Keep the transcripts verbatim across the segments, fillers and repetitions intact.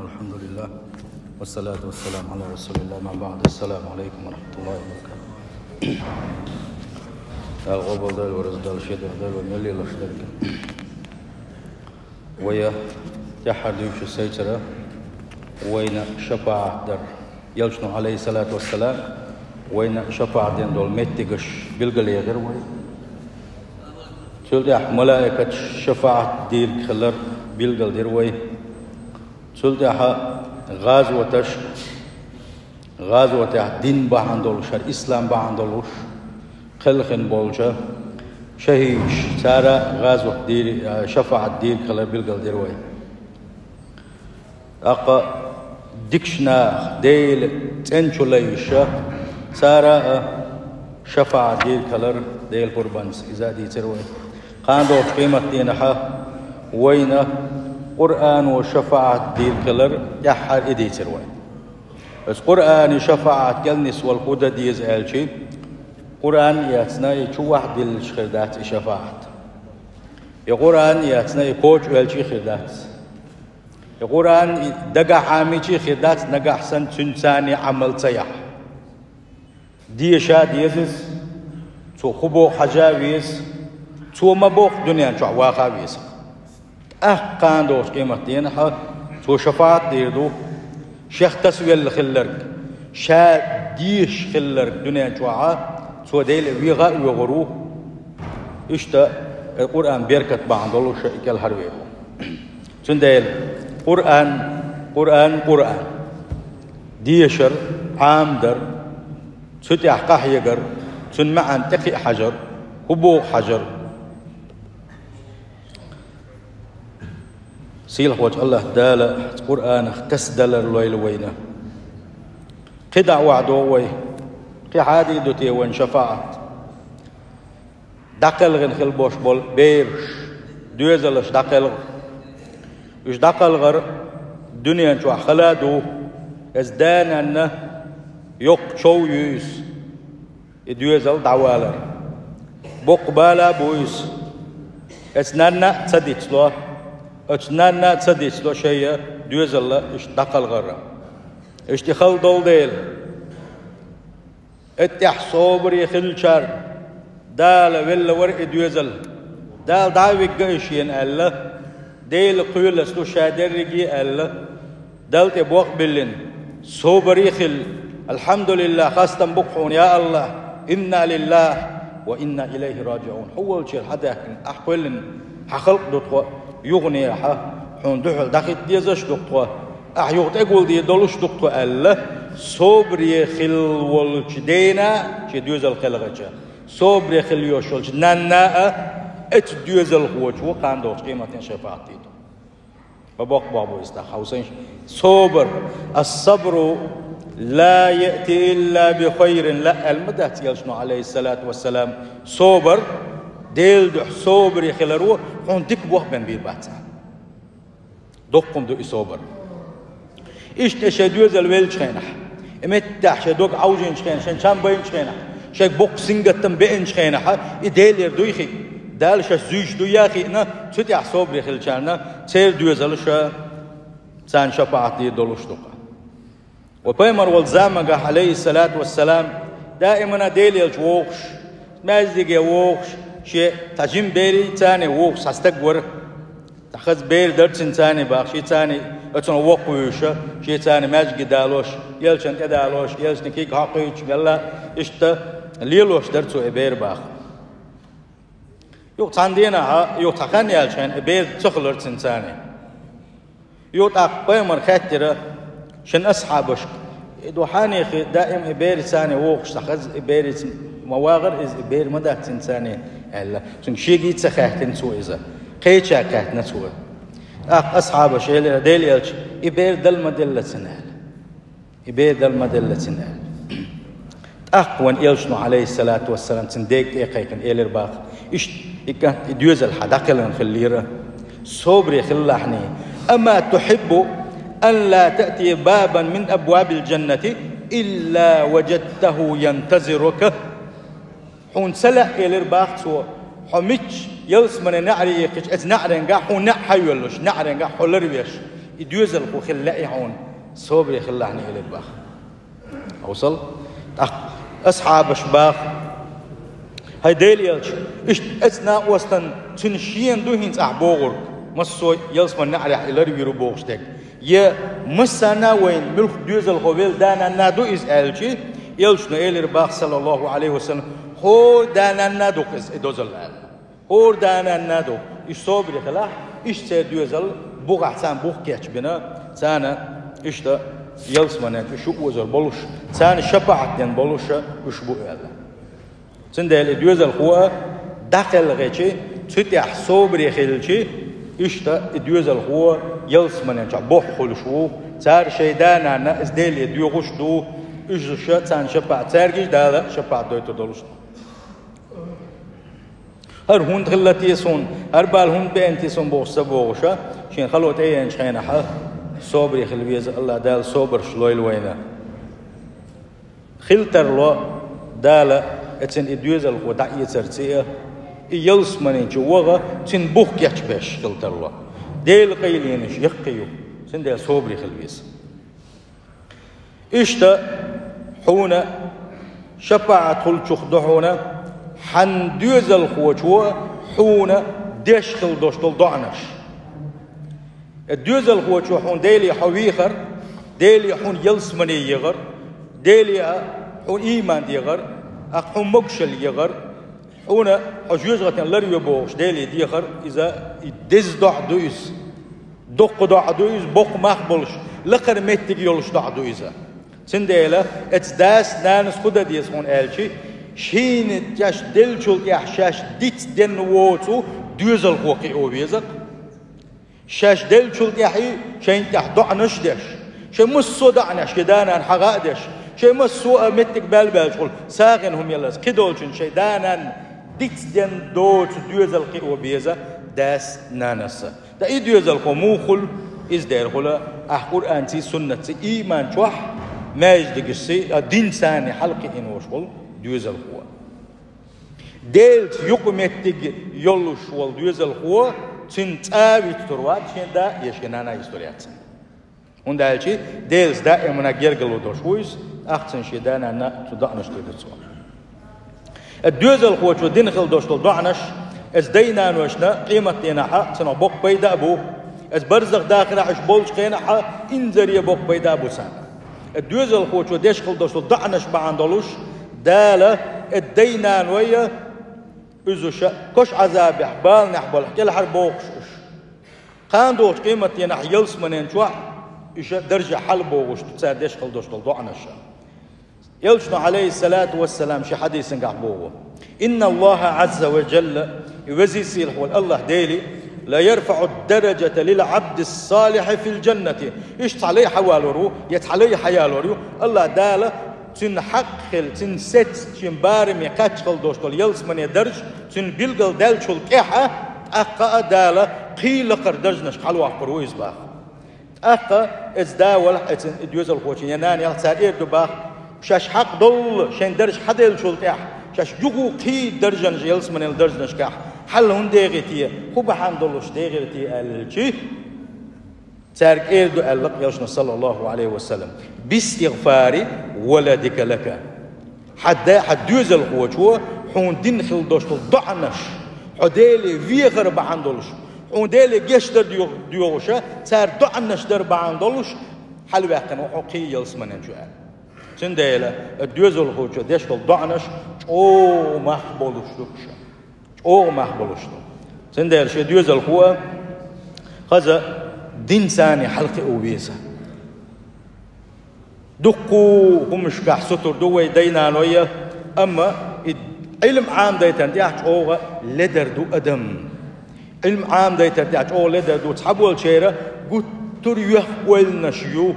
الحمد لله والصلاة والسلام على رسول الله. ما بعد. السلام عليكم ورحمة الله وبركاته. Дала къобалдойла вай разделаш, шедар дойла вай мел лелаш дерг. Вай тӀеххьара дуьйцу сайцара вайна шафаӀат дар. Элчано, Ӏалайхи ссалату вассалам, вайна шафаӀат ден долу меттигаш билгалъяьхира вай. Цул тӀаьхьа малаикаташ шафаӀат дийриг хилар билгалдира вай. Цул тӀаьхьа гӀазоташ, гӀазотехь дин бахьана долуш, хӀара ислам бахьана долуш, кхелхина болчу шахӀидаш, цара а гӀазот дийр-, а, шафаӀат дийриг хилар билгалдира вай. ТӀаккха дикачу наха, Делан цӀен чу лайша, цара а шафаӀат дийриг хилар Делан пурбанца, иза а дийцира вай. Кхана долчу къематдийнахьа вайна Къуръано шафаӀат дийриг хилар тӀаьххьара и дийцира вай. Аса Къуръанан шафаӀат кӀел нисвала хӀун дан деза аьлча, Къуръан а эцна, и чу охьадиллича хир дац и шафаӀат. И Къуръан а эцна, и коча оьлча а хир дац. И Къуръан и дагахь Ӏамийча а хир дац, нагахь санна цуьнца цхьаьна Ӏамал ца яхь. Деша а деза иза, цо хӀун боху хьажа а веза, цо ма боху дуьнен чохь ваха а веза. ТӀаккха кхана долчу къематдийнахьа цо шафаӀат дийр ду, шех тасавелла хилларг, ша дезаш хилларг дуьнен чохьа, цо Деле веха а воьгӀур ву. Иштта, э, Къуръан беркат бахьана долуш и кӀелхьарвер ву. Цундела Къуръан, Къуръан, Къуръан. Дешар, Ӏамадар, цу тӀехь къахьегар, цуьнан маьӀна тӀекхиа хьажар, хӀун боху хьажар. Сийлахьволчу АллахӀ Дала Къуръанах тасадалар лойла вайна. КхидӀа охьадогӀу вай, кхин хьадийр ду те вайн шафаӀат? ДӀакхелхина хила бош болу бераш, доьзалш дӀакхелха. Уьш дӀакхалхар дуьнен чохь хала а ду, иза да-нанна йоккха чов ю иза, и доьзал дӀавалар. Боккха бала а бу иза. Оцу нанна а ца дицло, оцу нанна а ца дицло шайн доьзал иштта дӀакхалхар. Иштта и хала долу дела, оцу тӀехь собаре хиллачарна Дала велла вара и доьзал. Дала дӀа а вигна и шена аьлла, Делан кхоллас ду ша дерриге а аьлла, Далла тӀе бокъ а биллина, собаре а хилла, «АлхьамдулиллахӀ, хастам бу-кх хьуна, я АллахӀ, инна лиллахӀи ва инна илайхӀи раджиӀун». Хьо волчеран хьадаьхкина, ахь кхоьллина хьан халкъ ду тхо, юханехьа хьуна дуьхьал дӀахӀитта дезаш а ду-кх тхо, ахь юха тӀегулдийр долуш а ду-кх тхо аьлла, собаре хилла волчу дена а шен доьзал кхелхича, собаре хилла йолуш йолчу нанна а оцу доьзалхочо кхана долчу къематдийнахь шафаӀат дийр ду. Ма боккха боху иза тӀаккха, хьовсийша. Собар, ас-сабру ла яъти илла би хайрин, ла аьлла ма дац Элчано, Ӏалайхиссалату вассалам, собар, Делан дуьхьа собаре хиларо хьуна дика бохам бен бийр бац аьлла. Доккха хӀума ду и собар. Иштта шайн доьзал веллачу хенахь, и меттехь шайн дог Ӏовжийначу хенахь, шайн чам байначу хенахь, шайга боккха сингаттам беанчу хенахь, и Делера дуй хиъ, Дала шаьш зуьйш дуй а хиъна, цу тӀехь собаре хиллачарна церан доьзалш царна шапаӀат дийр долуш ду-кх. Ва пайхамар волу заманахь, Ӏалайхиссалату вассалам, даимана Делан Элча вогӀуш, маьждиге вогӀуш, шен цхьа жима берий царний вогӀуш цхьа стаг вара. Цхьа хаза бер дара цуьнан царний бахаш, и царний оцунах воккхавуьйша, шен царний маьждиге далош, Элчанна тӀедалош, Элчанна куьйга хьокхуьйтуш мелла, иштта лелош дара цо и бер баха. Юха цхьана дийнахь, юха цхьа хан яьлча хьайна и бер ца хилира цуьнан царний. Юха тӀаккха пайхамар хаьттира шен асхьабашка: «И ду хьанехи даим и бер царний вогӀуш сан хаза, и берица ма вагӀара иза, и бер ма дац цуьнан царний?» — аьлла. Цуьнга шега а ца хаьттина цо иза. Кхечаьрга хаьттина цо. ТӀаккха асхьабаша элира: «Делан Элча, и бер дала ма делла цуьнан», — аьлла. «И бер дала ма делла цуьнан», — аьлла. ТӀаккха вайн Элчано, Ӏалайхиссалату вассалам, цуьнан дега тӀе а кхайкхина, элира баха: «Иштта, и кӀант, и доьзал хьан дӀакхелхина хиллера собаре хиллехьний. Ама тухьиббу ан ла таътия бабан мин абвабил джаннати илла важадтаху янтазирука». Хьуна ца лаьа, элира баха цо, хьо мичча ялсамане неӀаре иккхича, оцу неӀаренгахь хьуна неӀ хьайоьллуш, неӀаренгахь хьо ларвеш, И доьзалхо хила лаьий хьуна, собаре хилалахь, элира боху. Хьовсал. ТӀаккха асхьабаша боху: «ХӀай Делан элча, иштта оцу накъостана, цуьнан шена ду хӀинца ахь бохург, массо а ялсаманин неӀарехь и ларвийр ву бохуш дерг? Я массарна а вайн муьлхха доьзалхо велла да-нана а ду иза?» аьлча, элчано элира боху, саллаллаху Ӏалайхи ва саллам: «ХӀора да-нана а ду-кх иза и дозалла», аьлла. «ХӀора да-нана а ду, уьш собаре хилахь, иштта церан доьзал бухахь царна бух кечбина, царна иштта ялсаманен чу уьш озор болуш, царна шапаӀат дина болуш уьш бу», аьлла. Цундела и доьзалхо дӀакхелхичи, цу тӀехь собаре хилчи, иштта и доьзалхо ялсаманен чохь бохь хуьлуш ву, цара шайн да-нана иза Деле доьхуш а ду, уьш царна шапаӀат, цаьргаш а Дала шапаӀат дойтур долуш ду. «ХӀара хӀунда хилла те суна, хӀара бала хӀунда беана те суна?» бохуш ца бохуш, шен хало тӀееанчу хенахь собаре хила веза, АллахӀ Дала собарш лойла вайна. Хила тарло Дала оцу и доьзалхо дӀаэцарца а, и ялсаманин чу ваха, цуьнан бух кечбеш хила тарло. Делан къайленаш яккхий ю, цундела собаре хила веза. Иштта хьуна шапаӀат хуьлучух ду хьуна хьан доьзалхочо хьуна деш хила долуш долу доӀанаш. И доьзалхочо хьуна Деле хьо вехар, Деле хьуна ялсамане ехар, Деле а хьуна ийман дехар, тӀаккха хьуна могушалла ехар, хьуна хьо жоьжахатин ларве бохуш Деле дехар, иза и деза доӀа ду иза. Доккха доӀа ду иза, боккха мах болуш, лакхара меттиг йолуш доӀа ду иза. Цундела оцу дас-нанас хӀун дан деза хьуна аьлчи, шайна шаьш деллачул тӀаьхьа шаьш дицденна воцу доьзалхо кхио веза-кх. Шаьш деллачул тӀаьхьа шайна тӀехь доӀанаш а деш, шайн массо а доӀанаш шен да-нана хьагӀа а деш, шайн массо а меттиг баьлла баьлчахула сагӀина хӀума яллалц, кхидолчун шайн да-нана дицденна доцу доьзал кхио беза дас-нанас. Ткъа и доьзалхо муха хуьлу? Иза дера хуьлу ахь Къуръанций, суннатций, ийман чохь, маьждигашций, а динций хьалакхиъна волуш волу доьзалхо. Делаца юкъаметтиг йолуш волу доьзалхо, цуьнан цӀа а витар вац шен да а, я шен нана а витар яц. ХӀунда аьлча Делаца даимана гергарло долуш ву иза, ахь цуьнан шен да-нанна цу доӀанаш дийр ду цо. Оцу доьзалхочо дина хила долуш долу доӀанаш, оцу дай-наношна къематденахь цунах боккха пайда а бу, оцу барзах-дахарехь уьш болчу хенахь инзаре боккха пайда а бу царна. Оцу доьзалхочо деш хила долуш долу доӀанаш бахьана долуш, Дала оцу дай-наной, иза уьш кошан Ӏазабехь, баланехь балахь кӀелхьарбохуш уьш. Кхана догӀучу къематденахь ялсаманен чохь уьш даржехь хьалабогӀуш ду цара деш хила долуш долу доӀанаш. Элчано, Ӏалайхиссалату вассалам, шен хьадисангахь боху: «Инна Аллаха Ӏазза ва жалла», и веза-сийлахь волу АллахӀ Дела, «ла ярфаӀу даражата лил Ӏабдис-салихьи фил жаннати». Иштта цхьа лай хьавалор ву, я цхьа лай хьаялор ю, АллахӀ Дала цуьнан хьакъ хилла, цуьнан сецна, шен бараме кхаьчна хила долуш долу ялсамане дарж цуьнан билгал даьллачул тӀаьхьа, тӀаккха а Дала кхин лакхара даржанашка хьалавоккхур ву иза боху. ТӀаккха иза да велахь, оцу и доьзалхочун я нана елахь, цара эр ду боху, шаьш хьакъ долу шайн дарж хьаделлачул тӀаьхьа, шаьш юха кхин даржанаш, ялсаманел даржанашкахь хьал хӀунда дехи те, хӀун бахьана долуш дехи те аьлчи, цаьрга эр ду аьлла Элчано, саллаллаху Ӏалайхи ва саллам: «Бистигъфари валадика лака». Хьан да, хьан доьзалхочо хьуна дина хила долуш долу доӀанаш, хьо Деле вехар бахьана долуш, хьуна Деле гечдар доьхуша, цара доӀанаш дар бахьана долуш, хьалаваьккхина ву хьо кхин ялсаманен чу аьлла. Цундела оцу доьзалхочо деш долу доӀанаш чӀогӀа мах болуш ду уьш. ЧӀогӀа мах болуш ду. Цундела шен доьзалхо хаза динца хьалакхио веза. Дуккха хӀуманашкахь сутара ду вай дай-наной, амма и Ӏилма Ӏамадайтарна тӀехь чӀогӀа ледар ду адам. Ӏилма Ӏамадайтарна тӀехь чӀогӀа ледар ду. Цхьаболчеран гуттар а йохка ойланаш ю: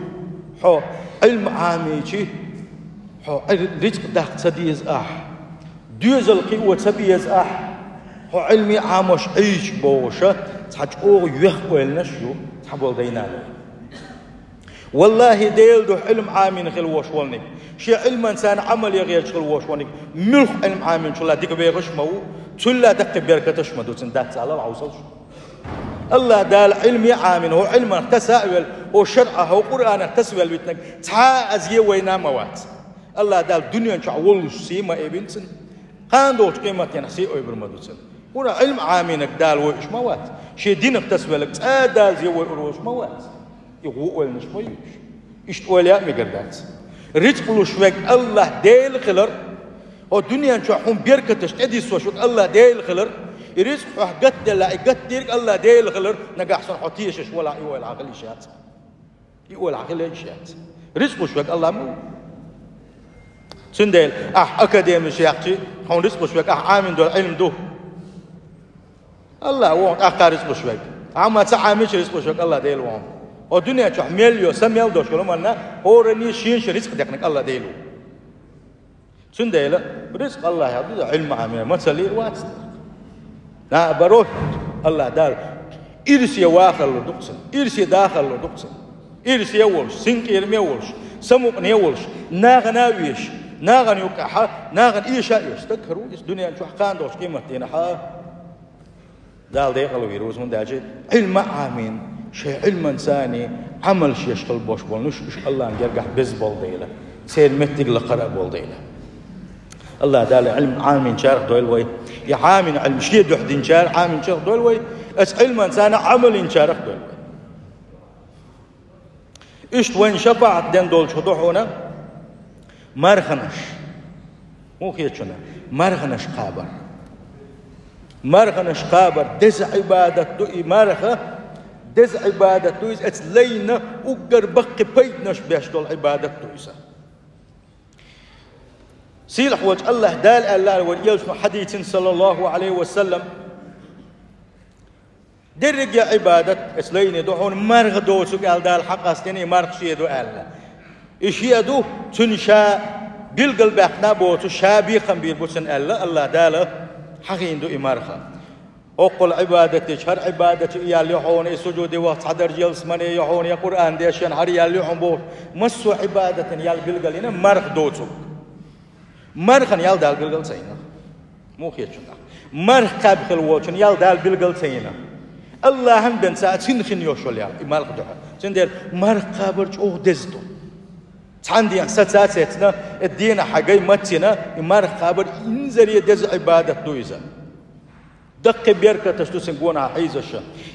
хьо Ӏилма Ӏамийчи, хьо рицкъ даккха ца деза ахь. Доьзал кхио ца беза ахь, хьо Ӏилме Ӏамош Ӏийча бохуша, цхьа чӀогӀа йохка ойланаш ю цхьаболу дай-наной. Валлахи, Делан дуьхьа Ӏилма Ӏамийна хила волуш волниг, шен Ӏилманца Ӏамале гӀерташ хила волуш волниг, муьлхха Ӏилма Ӏамийначул дика вехаш а ма ву, цул даккхий беркаташ а ма ду цуьнан дац, Ӏалал хьовсалш. АллахӀ Дала Ӏилме Ӏамийна, хӀокху Ӏилманах таса а велла, хӀокху шарӀах, хӀокху Къуръанах таса велла витинарг цхьа а зен вайна а ма вац. АллахӀ Дала дуьнен чохь воллуш сий ма эвина цунна. Кхана долчу къематдийнахь сий ойур ма ду цунна. ХӀора Ӏилма Ӏамийнарг Дала войуш ма вац. Шен динах таса велларг цкъа а Дала зен войур волуш ма вац. И вон ойланаш ма ю уьш. Иштта ойла яа мегар дац. Рицкъ луш верг АллахӀ Дела хилар, хӀокху дуьнен чохь хӀун беркаташ тӀедиссош верг АллахӀ Дела хилар, и рицкъ хьох гатделла, и гатдерг АллахӀ Дела хилар, нагахь санна хьо тешаш валахь, и ойла хьан хила йиш яц. И ойла хьан хила йиш яц. Рицкъ луш верг АллахӀ ма ву. Цундела ахь академиш яьккхича, хьуна рицкъ луш верг ахь Ӏамийна долу Ӏилма ду. АллахӀ ву хьуна тӀаккха рицкъ луш верг. Ахь ма ца Ӏамийча рицкъ луш верг АллахӀ Дела ву хьуна. Хьо дуьнен чохь мел йо, са мел долуш йолу хӀуманна, хӀоранна шен-шен рицкъ декънарг АллахӀ Дела ву. Цундела рицкъ АллахӀ ял ду, Ӏилма Ӏамийна ма ца лийр вац. Наоборот, АллахӀ Дала ирсе вахар лур ду-кх цунна, ирсе дахар лур ду-кх цунна. Ирсе а волуш, синкъераме а волуш, самукъане а волуш, нахана а везаш, нахана юккъехь, нахана эша а йолуш стаг хир ву иза дуьнен чохь, кхана долчу къематдийнахь а. Дала декъала вийр ву иза, хӀунда аьлча Ӏилма а Ӏамийна, шайн Ӏилманца Ӏамалш еш хила болуш болу нуш, уьш АллахӀан гергахь беза болу дела, церан меттиг лакхара а болу дела. АллахӀ Дала Ӏилма Ӏамийнчарах дойла вай, и Ӏамийна Ӏилма шен дуьхьа динчара Ӏамийнчарах дойла вай, аса Ӏилманца Ӏамал йинчарах дойла вай. Иштта вайна шапаӀат ден долчух ду хьуна марханаш. ХӀун хета шуна? Марханаш кхабар. Марханаш кхабар деза Ӏибадат ду и марха, деза Ӏибадат ду иза, оцу лайна уггар баккхий пайданаш беш долу Ӏибадат ду иза. Сийлахь волчу АллахӀ Дала аьлла, вайн элчано хьадийцина, саллаллаху Ӏалайхи ва саллам, дерриге а Ӏибадат оцу лайне ду хьуна, марха доцург аьлла, Дала хьакъ къастийна, и марха шен ду аьлла. И шен ду, цуьнан ша билгалбаьккхина а боцу, ша бекхам бийр бу цунна аьлла, АллахӀ Дала хьахийна ду и марха. Оккхул Ӏибадат дечу, хӀара Ӏибадат чу ял ю хьуна, и сужуде ваха цхьа даржа ялсамане ю хьуна, я Къуръан дешна хӀара ял ю хьуна бохуш, массо а Ӏибадатан ял билгалйина марха доцург. Мархан ял Дала билгал ца йина. Муха хета шуна? Марха кхаьбна хила волчун ял Дала билгал ца йина. АллахӀан бен ца а цуьнан хин йолуш йолу ял, и марха дуьхьа. Цундела марха кхабар чӀогӀа деза ду. Цхьана дийнахь саца а сецна, и дийнахь хьан гай маццина, и марха кхабар инзаре деза Ӏибадат ду иза. Даккхий беркаташ ду цуьнан гонах хьийзаш.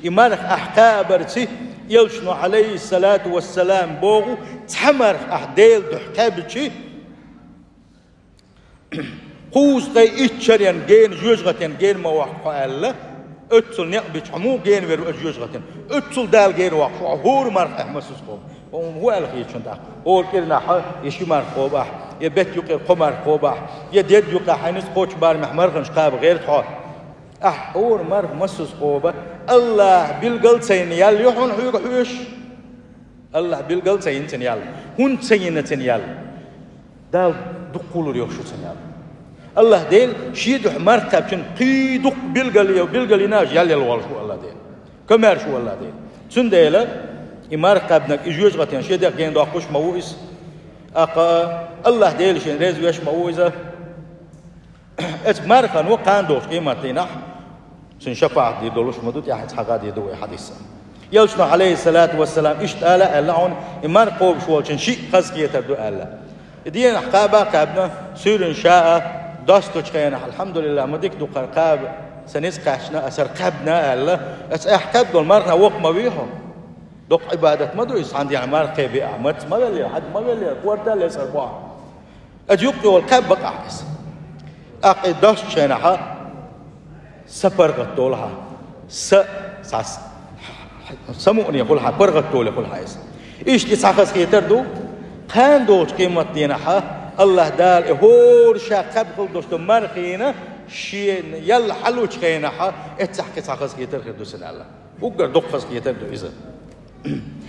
И марха ахь кхабарций, элчано, Ӏалайхиссалату вассалам, боху, цхьа марха ахь Делан дуьхьа кхаьбчи, кхузткъе итт шарен гена, жоьжахатин гена ма воккху хьо аьлла, оццул некъ бича хьо муха гена вер ву оцу жоьжахатин? Оццул Дала гена воккхуш ву хьо, хӀора марха ахь массаза кхаба. ХӀун аьлла хета шуна тӀаккха? ХӀора кӀирнахь я ши марха кхаба ахь, я бетта юкъера кхо марха кхаба ахь, я дедда юкъахь хьайна кхочу барамехь марханаш кхаба гӀерта хьо. Ахь хӀора марха массаза кхаба, АллахӀа билгал ца йина ял ю хьуна хьоьга хьоьжуш? АллахӀа билгал ца йина цуьнан ял. ХӀунда ца йина цуьнан ял? Дала дукха лур йолуш ю цуьнан ял. АллахӀ Дела шен дуьхьа марха кхаьбчун кхин дукха билгал, билгал йина аша ял яла волуш ву АллахӀ Дела. Комаьрша ву АллахӀ Дела. Цундела и марха кхаьбнарг и жоьжахатин шен дегӀ гена доккхуш ма ву иза. ТӀаккха АллахӀ Дела шена реза веш ма ву иза. Оцу мархано кхана долчу къематдийнахь цуьнан шапаӀат дийр долуш ма ду, тӀаьхьа цхьа гӀа дийр ду вай хьадисехь. Элчано, Ӏалайхиссалату вассалам, иштта ала а аьлла хьуна, и марха кхобуш волчун шиъ хазахетар ду аьлла. И дийнахь кхаба а кхаьбна, суьйранна ша а достучу хенахь, алхьамдулиллахӀ, ма дика ду хӀара кхаба, сан ницкъ кхаьчна, аса хӀара кхаьбна аьлла, аса ахь кхаьбна долу мархана воккха ма вий хьо. Доккха Ӏибадат ма ду иза, цхьана дийнахь марха кхебе ахь, мац ма веллера, хьаьдда ма веллера, кортал лецар бу ахь. Аса юккъе волу кхаьбна бакъахь иза. ТӀаккха и достучу хенахь са паргӀат долу хьан, са, са, са муъне хуьлу хьан, паргӀат доле хуьлу хьан иза. Иштта и цхьа хазахетар ду, кхана долчу къематдийнахь АллахӀ Дала и хӀора ша кхаьбна хила долуш долу мархина шена ял хьалучу хенахь, эццахь кхин цхьа хазахетар хир ду цуьнан аьлла. Уггар дукха хазахетар ду иза.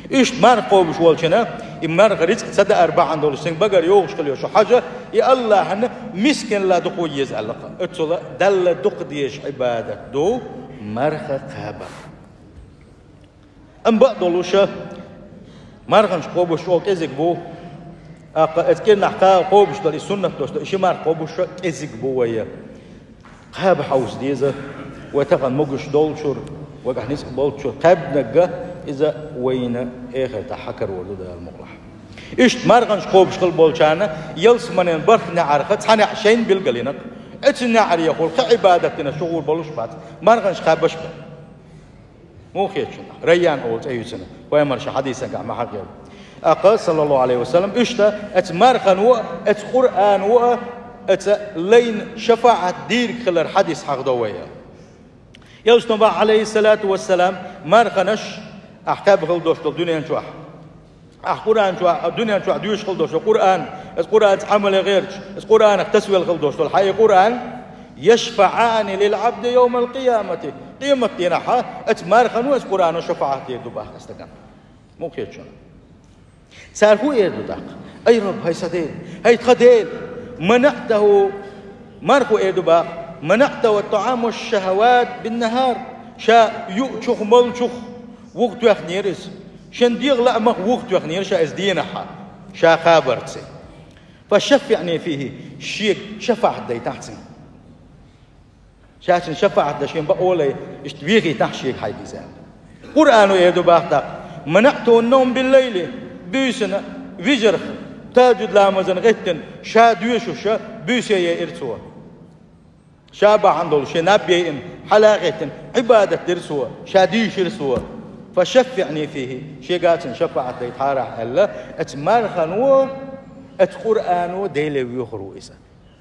Иштта марха кхобуш волчунна, и марха рицкъ ца даар бахьана долуш, цуьнга багара йогӀуш хила йо шу хьажа, и АллахӀана мискинал дукха ван еза аьлла-кх. Оццула Далла дукха дезаш Ӏибадат ду марха кхабар. Амма бакъдолуш, марханаш кхобуш чӀогӀа кӀезиг бу, тӀаккха оцу кӀирнахь кхаба кхобуш долу и суннат долуш долу, и ши марха кхобуш кӀезиг бу вай. Кхаба хьовса деза, вай тахана могуш долчуьра. Вагахь ницкъ болччуьра кхаьбнарг, иза вайна эхартахь хьакарор ду, Дала мукъалахь. Иштта марханаш кхобуш хила болчарна ялсаманен бархӀ неӀарх цхьа неӀ шайна билгалйина-кх. Оцу неӀарехула кхин Ӏибадат динарш чугӀур болуш бац, марханаш кхаьбаш бара. Муха хета шуна? Райян олу цӀе ю цуьнан, пайхамара шен хьадисагахь ма-хьахийра. ТӀаккха, саллаллаху Ӏалайхи ва саллам, иштта оцу мархано а, оцу Къуръано а, оцу лайна шафаӀат дийриг хилар хьадис хьахдо вай. Элчано боху, Ӏалайхиссалату вассалам, марханаш ахь кхаьбна хила долуш долу дуьнен чохь, ахь Къуръан чохь, дуьнен чохь доьшуш хила долуш долу Къуръан, оцу Къуръанца Ӏамале гӀерташ, оцу Къуръанах тасавелла хила долуш долу хьан и Къуръан, яшфаӀани лил Ӏабди йовмал къиямати, къематдийнахь оцу мархано а, оцу Къуръано а шафаӀат дийр ду боху стагана. Муха хета шуна? Цара хӀун эр ду тӀаккха? Ай Рабби, хӀай сан Дела, хӀай тхан Дела, манаӀтаху, мархо эр ду боху, манаӀтаху ат-таӀама ва шшахават бин-нахар, ша юучух, молучух вуха тоьхнера иза, шен дегӀан лаамах вуха тоьхнера ша иза дийнахь, ша кхабарца. Фа шаффиӀни фихӀи, шега шафаӀат дайтахь цуьнга. Ша цуьнан шафаӀат дан шен бакъо лай, иштта вехийтахь шега хьайга иза, аьлла. Къуръано эр ду боху тӀаккха, манаӀтаху ан-навма бил-лайли, буьйсанна вижарх, тахӀажжуд ламазана гӀеттина, ша доьшуш буьйса яйира цо. Ша бахьана долуш шен наб яйина, хьала а гӀеттина, Ӏибадат дира цо, ша дийшира цо. Фа шаффиӀни фихӀи, шега цуьнан шафаӀат дайтахьара ахь, аьлла, оцу мархано а, оцу Къуръано а Деле воьхур ву иза.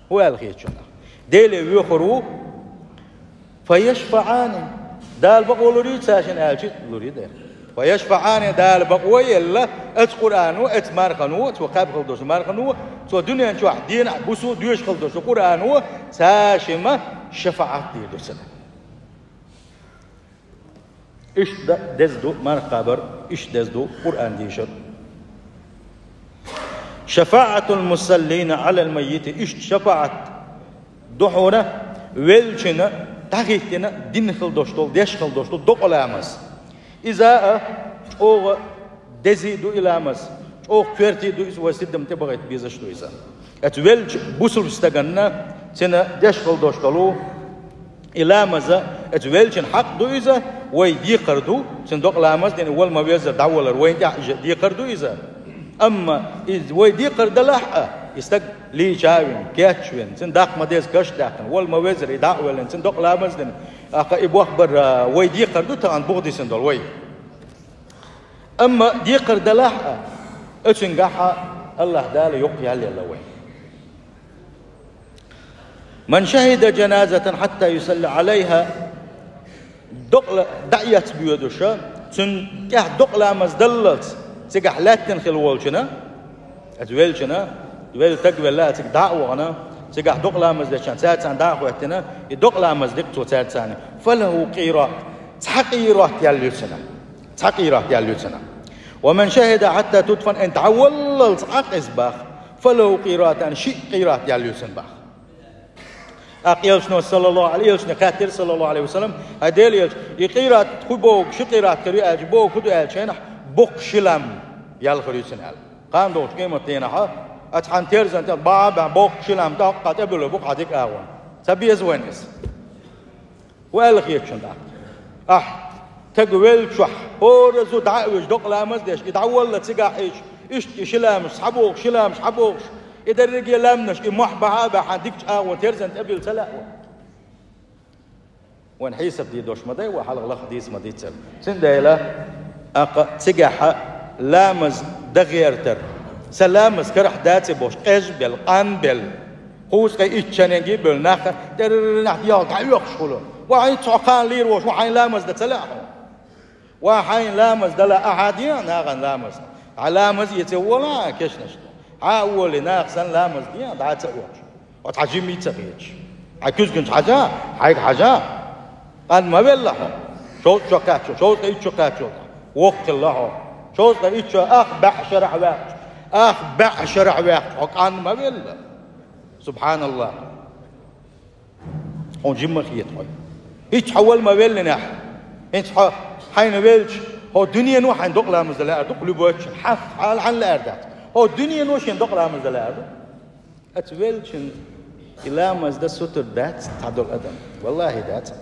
ХӀун аьлла хета шуна? Деле воьхур ву, фа яшфаӀани, Дала бакъо лур ю цаьршинна аьлча, лур ю дера. Фа яшфаӀани, Дала бакъо елла, оцу Къуръано а, оцу мархано а, цо кхаьбна хила долуш долу мархано а, цо дуьнен чохь дийнахь, буса доьшуш хила долуш долу Къуръано а, цаьршимма шафаӀат дийр ду цунна. Иштта деза ду марха кхабар, иштта деза ду Къуръан дийшар. ШафаӀатул мусаллина Ӏалал маййити, иштта шафаӀат ду хьуна веллачунна дӀахӀиттина дина хила долуш долу, деш хила долуш долу докъа ламаз. Иза а чӀогӀа деза ду и ламаз, чӀогӀа коьрта ду иза, вай сидам тӀе бахийта безаш ду иза. Оцу веллачу бусулба стаганна цуьнан деш хила долуш долу и ламаз а, оцу веллачун хьакъ ду иза, вай декхар ду, цуьнан докъа ламаз дина, вала ма-веззара дӀавалар, вайна тӀехь иза декхар ду иза. Амма иза вай декхар далахь а, и стаг лийча а вина, кечвина, цуьнан даккха ма-деззара каш а даьккхина, вала ма-веззара и дӀа а веллина, цуьнан докъа ламаз дина, тӀаккха и бохбар а вай декхар ду тахана буха дисина долу вай. Амма декхар далахь а, оцуьнгахь а АллахӀ Дала юкъ ял елла вай. Ман шахида жаназатан хьатта юсалли Ӏалайха, докъа дӀа а эцна боьдуш, цуьнан тӀехь докъа ламаз даллалц цигахь лаьттина хила волчунна, оцу веллачунна, велла стаг велла а, цига дӀа а вахана, цигахь докъа ламаз дечарна цаьрца дӀа а хӀоьттина, и докъа ламаз дина цо цаьрца, фалаху къират, цхьа къират ял ю цунна. Цхьа къират ял ю цунна. Ва ман шахида хьатта тудфан, и дӀаваллалц Ӏа къиза боху, фалаху къиратан, шиъ къират ял ю цунна боху. ТӀаккха элчано, саллаллаху Ӏалайхи, элчане хаьттира, саллаллаху Ӏалайхи ва саллам, хӀай Делан элча, и къират хӀун боху, ши къират хир ю аьлча, боху хӀун ду аьлча, хӀинца боккха ши лам ял хир ю цунна аьлла. Кхана долчу къематдийнахь, оцу хьайн терзан тӀе бӀаьхьа а баьхьна боккха ши лам тӀаккха тӀебуьллур бу-кх хьан дика агӀон. Ца беза вайна иза. ХӀун аьлла хета шуна тӀаккха? Ахь, стаг веллачохь, хӀора зуда дӀа а вуьжуш, докъа ламаз деш, и дӀавалла цигахь хьийча, иштта и ши ламаз схьабохуш, ши ламаз схьабохуш, и дерриге ламнаш, и мохь баьхьа а баьхьна, дикачу агӀор терзан тӀе а билла ца лаьа вай? Вайн хьесап дийр долуш ма дай вай, хьалха лаха дийца ма дийццара. Цундела, тӀаккха цигахь ламаз дан гӀертар, сан ламаз карахь даций бохуш, къежбелла, къанбелла, кхузткъе итт шеренга а бевлла, нах тӀернахь дегӀ дӀаоьхуш хуьлу. Ва хьайн цхьа кхана лийр волуш, ва хьайн ламаз дан ца лаьа хьуна. Ва хьайн ламаз дала ахьа дегӀ нахана ламаз. Хьан ламаз эца волахьа кешнашка. Хьан а волий, наха санна ламаз дегӀ дӀа а ца оьхуш. Хьо цхьа жимма а ца хеташ. Хьайн куьзганчу хьажа, хьайга хьажа. Къан ма велла хьо. Шовзткъа шо кхаьчча, шовзткъе итт шо кхаьчча, воккха хилла хьо. Шовзткъе итт шо, ах баьӀ шарахь ваьккхича, ах баьӀ шарахь ваьккхича, хьо къан ма велла. СубхьаналлахӀ. Хьуна жимма а хета хьо. ХӀинца хьо вала ма веллинехь. ХӀинца хьо хьайна велча, хьо дуьнено хьайна докъа ламаз дан лаьар ду-кх, любой чуьра. Хьан, хьан, хьан лаьар дац? Хьо дуьнено шен докъа ламаз дан лаьар ду. Оцу веллачун и ламаз дан сутара дац цхьадолу адам. ВаллахӀи, дац.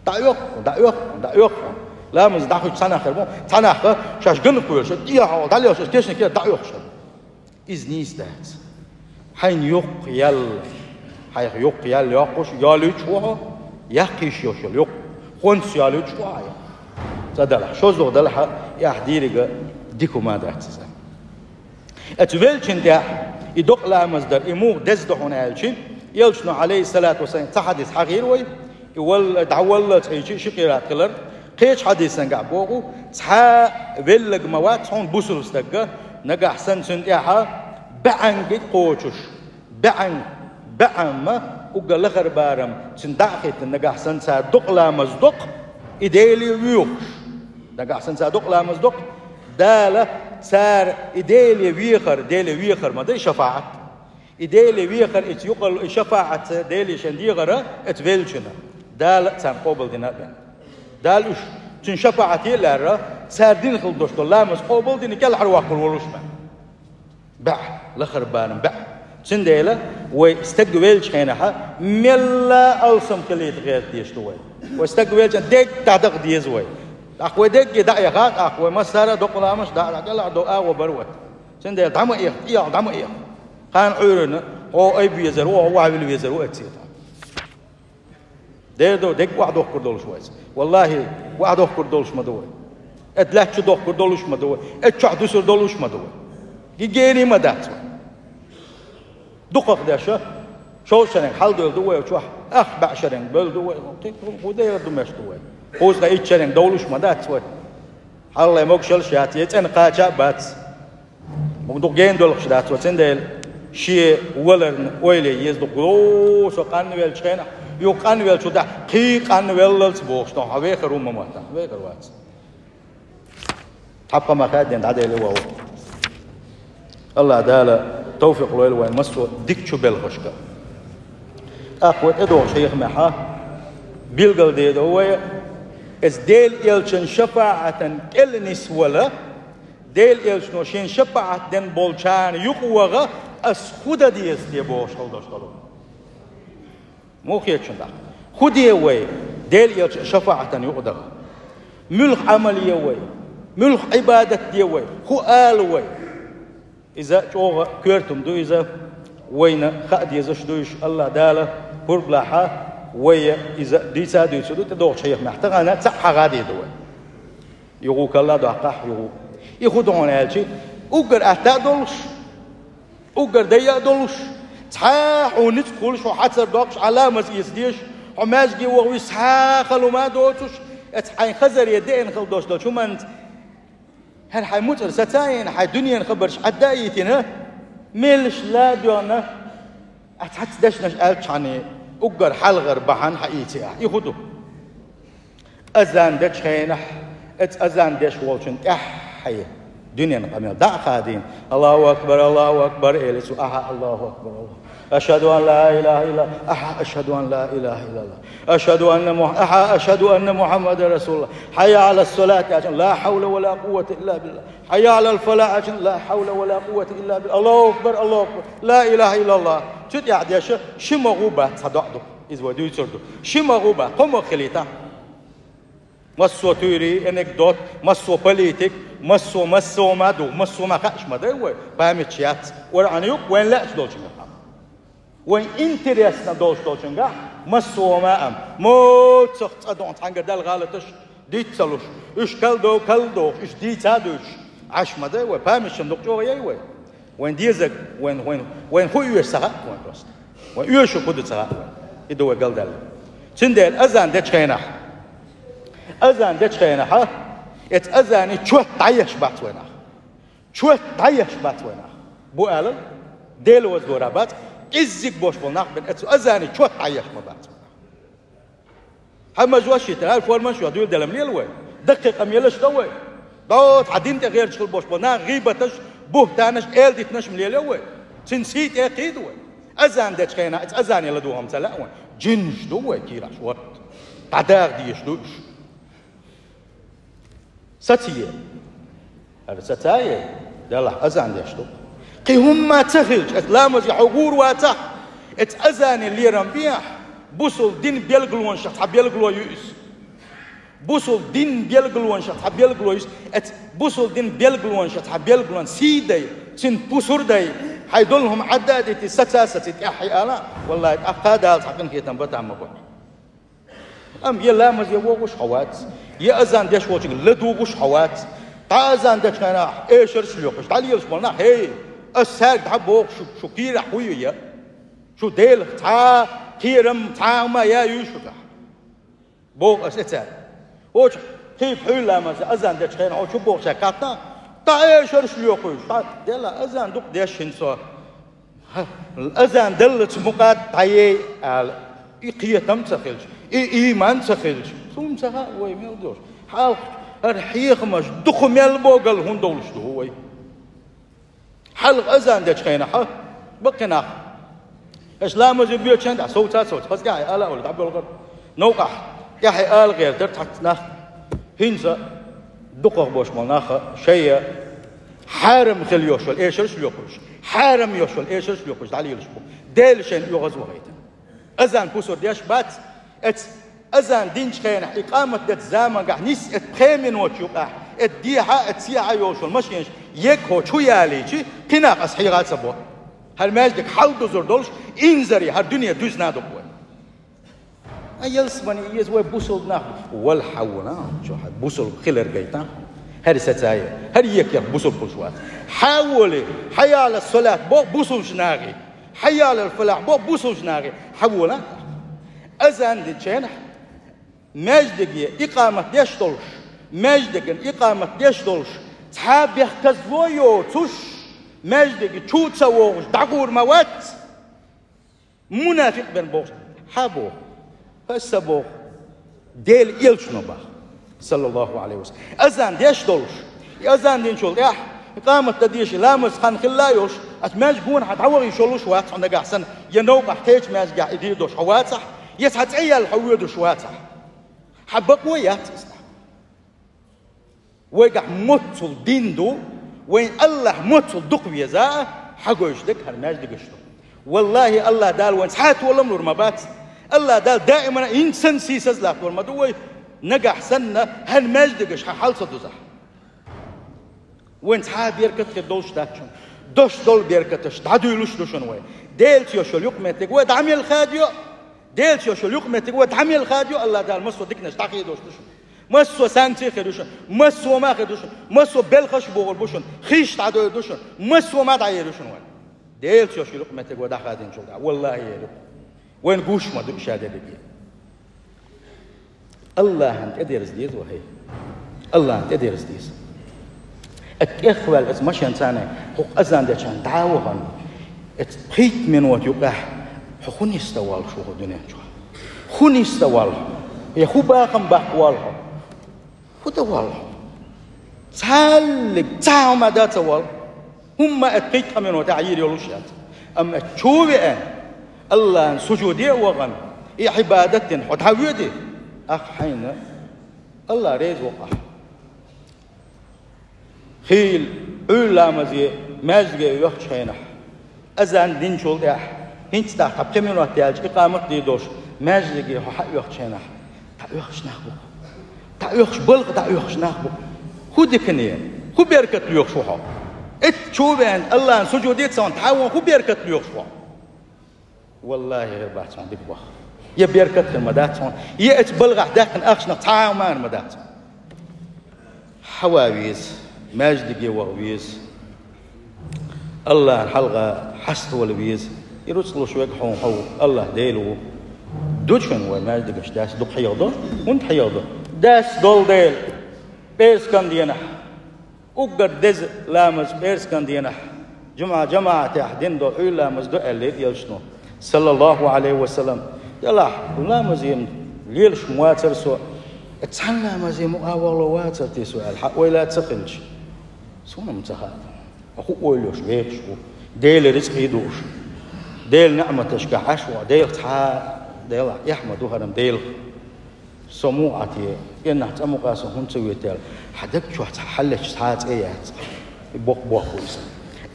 ДӀаоьху, дӀаоьху, дӀаоьху. Ламаз дӀахуьйчу цхьа нах хир бу, цхьа нах шаьш гана кхоьлуш, тӀехьа дӀалоьхуш, кешнашкара дӀаоьхуш. Иза нийса дац. Хьайна юккъе ял, хьайх юккъе ял йоккхуш, йолуьйтуш ву хьо, яккхийш йолуш йолу юккъе. Хьонца йолуьйтуш ву хьо. ЦӀа далахь, шозлагӀа далахь, и ахь дийриг дика хӀума дац иза. Оцу веллачун тӀехь и докъа ламаз дар, и муха деза ду хьуна аьлча, элчано, Ӏалайхиссалату вассалам, цхьа хьадис хьахийра вай, и валла, дӀаваллалц Ӏийча ши къират хилар. Кхечу хьадисан чохь боху, цхьа велларг ма вац хьуна бусалба стаг, нагахь санна цуьнан тӀехь бӀаьнга кхочуш, бӀаьнга, бӀаьнга уггар лахара барам цуьнан дӀа а хӀиттина, нагахь санна цара докъа ламаз доккху, и Деле воьхуш. Нагахь санна цара докъа ламаз доккху, Дала цара и Деле вехар, Деле вехар ма дай шафаӀат. И Деле вехар, оцу юкъал и шафаӀат Деле шен дехар оцу веллачунна. Дала а царна къобалдина а бен. Дала уьш, цуьнан шафаӀате а лаьрра, цара дина хила долуш долу ламаз къобалдина, кӀелхьарваккхалур волуш бен. БӀаь, лахара барам бӀаь. Цундела вай стаг веллачу хенахь мелла алсам хилийта гӀерта дезаш ду вай. Вай стаг веллачу дегга дӀадакъа деза вай. ТӀаккха вай дегге дӀа а яха, тӀаккха вай массара а докъа ламаз дӀа а, дӀа кӀелхьардо агӀо бара вай. Цундела дӀа ма эха, тӀехьа дӀа ма эха. Кхана Ӏуьйранна хьо айба везар ву, хьо охьавилла везар ву оцу цӀехь. Дера ду, дегга охьадохкур долуш вайца. Валлахи, охьадохкур долуш ма ду вай. Эт лаьтта чу дохкур долуш ма ду вай. Эт чохь дуьсур долуш ма ду вай. Гигери ма дац вай. Дукхах деш, шовзткъа шеран хьал девлла ду вай чохь. Ах бӀе шеран бевлла ду вай. Кху-, кху-, кху дера ду меш ду вай. Кхузткъа итт шеран довлуш ма дац вай. Хьалхале могушаллаш яц, я цӀена кхача а бац. Муха дукха гена долуш дац вай, цундела шен валарна ойла е еза ду. Гу, со къанвеллачу хенахь, юха къанвеллачу дахь, кхин къанвеллалц бохуш, тахана хьан вехар ву ма моттахь, вехар вац. Тхьапха ма хаьддина дӀаделла ву. АллахӀ Дала тавфикъ лойла вайн массо а дикачу белхашка. ТӀаккха вай тӀедогӀучу хьехамехь билгалдийр ду вай, иза Делан элчан шафаӀатан кӀел нисвала, Делан элчано шен шапаӀат дина болчарна юкъа ваха ас хӀун дан деза те бохуш хила долуш долу. Муха хеташ ду тӀаккха? ХӀун де вай Делан элчан шапаӀатана юкъа даха? Муьлха Ӏамал е вай? Муьлха Ӏибадат де вай? ХӀун ала вай? Иза чӀогӀа коьртам ду иза. Вайна хаа дезаш ду уьш. АллахӀ Дала пурба лахь вай иза дийца а дуьйцур ду, тӀедогӀучу хьехамехь тахана цхьаъ хьагӀа дийр ду вай. Юха калла а доккхахь, юха. И хӀун ду хьуна аьлча, уггар атта а долуш, уггар дайа а долуш, цхьа а хьуна ницкъ хуьлуш, хьо хьацар доккхуш, Ӏаламаз эца дезаш, хьо маьждиге ваха вуьсу, цхьа а хала хӀума а доцуш, эца хьайн хазаре деана хила долуш долчу хӀуманца, хӀара хьайн муцӀар саца а йина, хьайн дуьненан хабарш Ӏадда а йитина, меллаш ла а доьгӀна, Ахь цхьацца дешнаш аьлчхьана, уггар хьалхара бахьана хьаийци ахь. И хӀун ду? Азан дечу хенахь, эца азан деш волчун тӀаьххье дуьненан къамел дӀа а хадийна, «Аллаху акбар, Аллаху акбар», элира цо, ахьа, «Аллаху акбар, Аллаху акбар. Ашхаду ан ла илаха илла, ахьа, ашхаду ан ла илаха иллаллах. Ашхаду анна Мух-, ахьа, ашхаду анна Мухаммадан расулуллах. Хьайя ала салат», яцахь, «Ла хьавла ва ла къуввата илла билла». «Хьайя алал фалахь», аьлча, «Ла хьавла ва ла къуввата илла билла». «Аллаху акбар, Аллаху акбар. Ла илаха иллаллах». Цу тӀехь деша, ши ма гӀу бац, цхьа доӀа ду. Иза вай дуьйцур ду. Ши ма гӀу бац, кхо ма хилийта. Массо а туьйри, анекдот, массо а политик, массо а, массо а ма ду, массо а ма хаьаш ма дай вай. Памяташ яц. Къуръан юкъ вайн лаьаш долчу мехьа. Вайн интересна долуш долчуьнгахь массо а ма ам. Моцах цӀа дохна цхьаьнгара Далла гӀалаташ диц ца луш, уьш калдо, калдохуш, уьш дийца а дуьйцуш, Ӏаш ма дай вай, памятшам дукха чӀогӀа яй вай. Вайн дезаг, вайн, вайн, вайн хӀу оьшу ца хаьа вайн просто. Вайн оьшу хӀу ду ца хаьа вайн. И ду вай галдаьлла. Цундела азан дечу хенахь, азан дечу хенахь, эца азане чот дӀаеш бац вайнах. Чот дӀаеш бац вайнах. Бу алал, Дела ваздора бац, кӀеззиг бош болу нах бен, эца азане чот дӀаеш ма бац вайнах. Хьан мажош йита, хьан формаш йо, дуьйла делам лела вай. Даккхий къамелаш дан вай. ДогӀу хьан дин тӀе гӀерташ хила бош бо. Нах гӀийбаташ, буьхтанаш, эладитанаш ма лелайо вай. Цуьнан сий тӀе кхийда вай. Азан дечу хенахь, иза азане ладогӀам ца лаьа вайн. Джинаш ду вай, кийрахь шорта. ДӀадаха дезаш ду уьш. Сацае. ХӀара сацае, делахь азан деш ду. Кхин хӀумма ца хилча, эца ламазе хьо гӀур вацахь, эца азане лерам бехьа, бусул дин белгалонашах цхьа белгало ю иза. Бусулба дин белгалонаш цхьа белгало йиш, эц бусулба дин белгалонаш цхьа белгалон сий дай, цин пусар дай, хьай долу хӀума Ӏадда а дитий, саца а саций тӀаьхье ала, валлахӀи, тӀаккха Дала цхьа къинхетам бан там ма бо. Амма я ламазе вогӀуш хьо вац, я азан деш волчуьнга ладугӀуш хьо вац. ДӀа азан дечу хенахь эшарш лоькхуш, дӀалелаш болу нах: «ХӀей, ас цаьрга дӀа боху шу, шу кийрахь хӀун ю я? Шу Делах цхьа а кхерам, цхьа а хӀума яй шу тӀехь?» Боху ас и цаьрга. Оцу кхийга хьуьйла ламазе азан дечу хенахь, оцу чу бохучаьрга кхаьчна, дӀа эшарш лоькхуш, дӀа, Дела, азан дукха деш хӀинца со. Хьан, азан даллалц мукъа дӀаей ала, и кхетам ца хилча, и ийман ца хилча, суна ца хаьа вай мел долуш. Хьалха хӀара хьехамаш дукха мел богал хӀун долуш ду вай? Хьалха азан дечу хенахь, баккхинах, аша ламазе боьдучу хенахь, совца а совца, хаза тӀаьхье ала а олий, дӀабоьлхура. Новкъахь тӀаьхье ала гӀертара цхьацца нах, хӀинца дукхах болуш болу нах шайга хьарам хила йолуш йолу эшарш а лоькхуш, хьарам йолуш йолу эшарш а лоькхуш дӀалелаш бу, Дела шайна оьгӀаз вахийтина. Азан пусар деш бац, эц азан динчу хенахь, икъамат дечу замангахь нисса эц пхи минот юкъахь, эц дехьа а, эц сехьа а йолуш йолу машенаш ег хьо чу ялийчи, кхин нах ас хьеха а ца бо. ХӀара маьждиг хьал дузур долуш, инзаре хӀара дуьне дуьзна а ду вай. А ялсамане еза вай бусулба нах бу. Вала хьан вала, чо хьан бусулба хилар гайта. ХӀара сацае, хӀара екех бусулба хуш вац. Хьан воле, хьайя Ӏала салат боху бусулбачу нахе. Хьайя Ӏалал фалахь боху бусулбачу нахе. Хьан волахь? Азан дечу хенахь, маьждиге икъамат деш долуш, маьждиган икъамат деш долуш, цхьа а бехказло йоцуш, маьждиге чу ца вогӀуш дӀагӀур ма вац. Мунафикъ бен бохуш, хьан боху? Аса боху, Делан элчано баха, саллаллаху Ӏалайхи ва саллам. Азан деш долуш, и азан динчул тӀаьхьа, икъамат дан дезаш, ламаз хан хилла а йолуш, аса маьждиг гонахьа дӀаваха йиш йолуш вац хьо нагахь санна, я новкъахь кхечу маьждигехь и дийр долуш хьо вацахь, я цхьа цӀе яьлла хьо воьдуш вацахь. Хьан бакъо яц иза? Вайгахь моццул дин ду, вайн Аллахь моццул дукха веза а, хьан гойтуш дерг хӀара маьждигаш ду. Валлахи, Аллахь Дала вайн цхьа а толам лур ма бац. Аллахь Дала даимана инсан сийсаз латтор ма ду вай, нагахь санна хӀара маьждигаш хьан хьал ца дузахь. Вайн цхьа а беркат хир долуш дац шуна. Дош долу беркаташ дӀадуьйлуш ду шуна вай. Делаца йолуш йолу юкъаметтиг вай дӀа мел хадайо, Делаца йолуш йолу юкъаметтиг вай дӀа мел хадайо, Аллахь Дала массо а диканаш дӀахедош ду шуна. Массо а санкций хир ю шуна, массо а ма хир ду шуна, массо а белхаш а богӀур бу шуна, хиш дӀадойр ду шуна, массо а ма дӀаер ю шуна вайн. Делаца йолуш йолу юкъаметтиг вай дӀахадийначул тӀаьхьа, валлахи, эр ю. Вайна гуш ма ду ша дерриге. Аллахьан тӀедерза деза вай, хӀей. Аллахьан тӀедерза деза. Ат тӀехваьлла аса машен царна, хӀокху азан дечарна дӀа а вахана, аса пхийтта минот юкъахь, хьо хӀун нисдан воллуш ву хӀу дуьнен чохь? ХӀун нисдан воллу? Я хӀун бахам баккха воллу хьо? ХӀун дан воллу хьо? Цхьаллиг, цхьа хӀума дан ца воллу. ХӀумма а пхийтта минот тӀехь йийр йолуш яц. Амма чу а веана, Аллахьан сужуде а вахана, и Ӏибадат дина хьо дӀавоьдий, ахь хьайна Аллахь реза ву ахь. Хийла, Ӏуьйра ламазе маьждиге оьхучу хенахь, азан динчул тӀаьхьа, хӀинца тӀаккха пхи минот яьлча икъамат дийр долуш, маьждиге хьо хьаоьхучу хенахь, дӀаоьхуш нах бу-кх. ДӀаоьхуш, балха дӀаоьхуш нах бу-кх. ХӀун дикане, хӀун беркат лоьхуш ву хьо? Эцца чу а веана, Аллахьан сужуде а ца вахана, дӀа а вахана, хӀун беркат лоьхуш ву хьо? Валлахи, хир бац хьуна дика боху. Я беркат хир ма дац хьуна, я эцца балхахь даьккхина ахчанах цхьа а хӀума хир ма дац хьуна. Хьава веза, маьждиге ваха веза. Аллахьан хьалха хьаставала веза. И руцкъа луш верг хьуна хьо ву, Аллахь Дела ву. Ду шуна вай маьждигаш даьсса дукха хьехадо? ХӀунда хьехадо? Даьсса долу дела, пӀераскан дийнахь. Уггар деза ламаз пӀераскан дийнахь, жимӀа жамаӀатехь дина долу Ӏуьйра ламаз ду аьллера элчано, саллаллаху Ӏалайхи ва саллам. Делахь, ламазе-м лелаш ма вацара со, цхьана ламазе мукъа а вахало вацара те со аьлла, хьан ойла ца хилча, суна-м ца хаьа. Хьо хӀун ойла йолуш вехаш ву, Делан рицкъий дууш, Делан ниӀматашкахь Ӏаш ву, Делах цхьа а, Делахь эхь ма ду хӀара-м Делах. Со муха Ӏа те, кӀирнахь цкъа мукъа со хӀунда ца витаьлла, хьан даг чохь цхьа хьаллечу цхьа а цӀе яц. И боккха боху иза.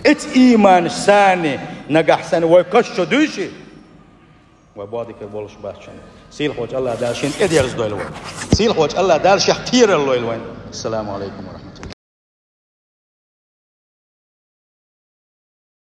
Эцца ийманаш санна, нагахь санна вай каш чу дуьйши, вай боху дикар болуш бац шуна. Сийлахьча Аллах Дала шийна тӀедерзадойла вай. Сийлахьча Аллах Дала шех кхерар лойла вайна. Ассаламу алейкум ва